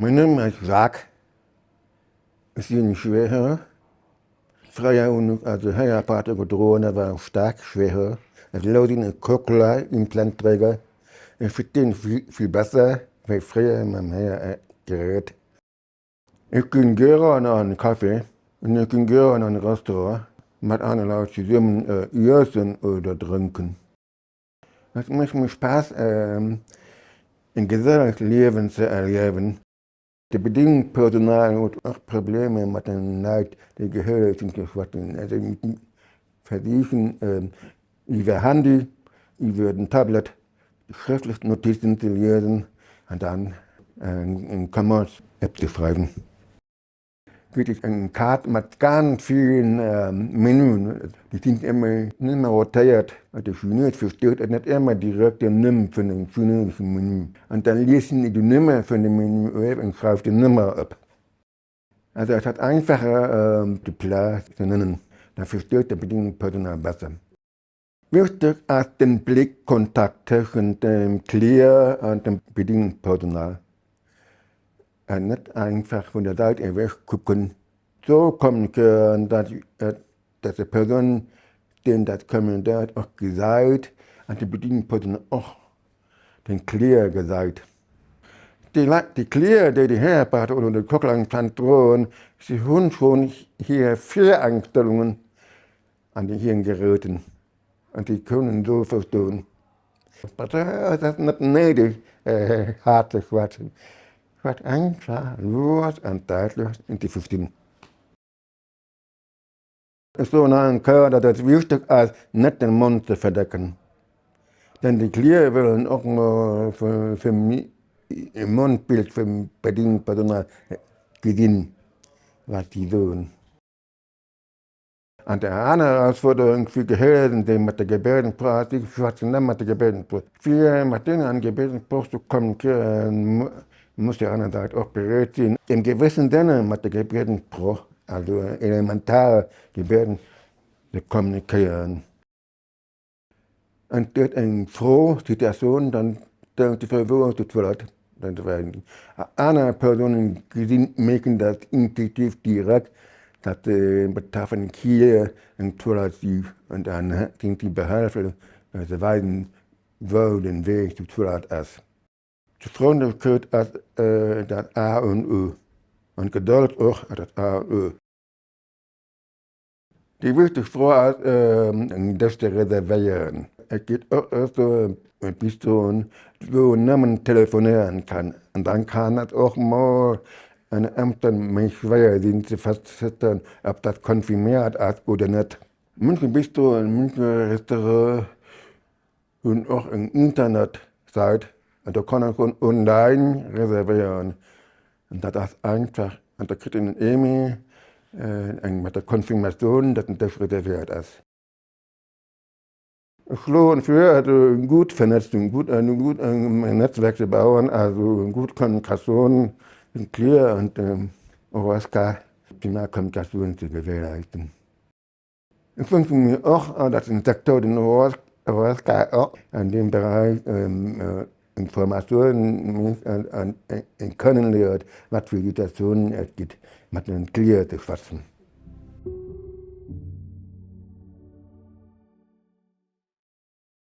Mäin Numm ass Jacques, ech sinn Schwéier. Fréier hunn ech also Héierapparater gedroen, dat war staark schwéier. Elo sinn ech Cochlear-Implantträger, ech verstinn vill besser wéi fréier mam Héiergerät. Ech ginn gären an e Café an ech ginn gären an e Restaurant mat anere Leit zesummen iessen oder drénken. Et mécht mir Spaass e gesellecht Liewen ze erliewen. De Bedéngungspersonal huet och Problemer mat den Leit, déi gehéiert sinn, ze schwätzen. Also versichen iwwer Handy, iwwer den Tablet schrëftlech Notizen ze liesen an dann eng Commerce-App ze schreiwen. Wierklech eng Kaart mat ganz villen Menuen, déi sinn ëmmer numerotéiert, de Chines versteet et net ëmmer direkt den Numm vun dem chinesesche Menü an dann liest en déi Nummer vun dem Menü of an schreift déi Nummer op. Also et ass einfacher de Plat ze nennen, da versteet de Bedienungspersonal besser. Wichteg ass den Blickkontakt tëschent dem Client an dem Bedienungspersonal. An net einfach vun der Säit ewech kucken. Sou kommunizéieren, dass déi Persoun, deen dat kommunizéiert, och gesäit an déi Bedienungspersoun och den Client gesäit. Déi Leit, déi Client, déi déi Héierapparater oder de Cochlear-Implant droen, si hunn schonn hir Vireinstellungen an hiren Geräten an déi kënnen esou verstoen. Et ass net néideg haart ze schwätzen, schwätz einfach lues an däitlech an déi verstinn. Ech soen nach eng Kéier, datt et wichteg ass net de Mond ze verdecken, denn déi Cliente wëllen och mol e Mondbild vum Bedienungspersonal gesinn, wat si soen. An der aner Erausfuerderung fir Gehéieren, déi mat der Gebäerdensprooch, si schwätzen net mat der Gebäerdensprooch, fir mat deenen an Gebäerdensprooch ze kommunizéieren, muss déi aner Säit och bereet sinn, im gewëssen Sënne mat der Gebäerdensprooch, also elementar Gebärden, ze kommunikéieren. Entsteet eng Fro, Situatioun, dann stellt sech d'Fro, wou ass de Toilette? Aner Persounen gesinn, mierken dat intuitiv direkt, datt de betraffene Client eng Toilette sicht an dann sinn si behëlflech ze weisen, wou den Wee zur Toilette ass. D'Frëndlechkeet ass dat A und O an d'Gedold och ass dat A und O. Déi wichteg Fro ass, dës ze reservéieren. Et gëtt och Restauranten, Bistroen, wou een nëmmen telefonéieren kann. An dann kann et och mol ënner Ëmstänn méi schwéier sinn ze feststellen, ob dat confirméiert ass oder net. Munche Bistroen, munche Restaurante hunn och eng Internetsäit an do kann een schonn online reservéieren. An dat ass einfach an da kritt een en E-Mail eng mat der Confirmatioun, datt den Dësch reservéiert ass. Ech schloen vir, also gutt Vernetzung, gutt en gutt Netzwerk ze bauen, also gutt Kommunikatioun tëschent Client an dem OSK, optimal Kommunikatioun ze gewährleisten. Ech wënsche mir och, datt den Secteur den OSK och an deem Beräich Informatioun mécht an kënnen léiert, wat fir Situatiounen et gëtt, mat den Cliente ze schwätzen.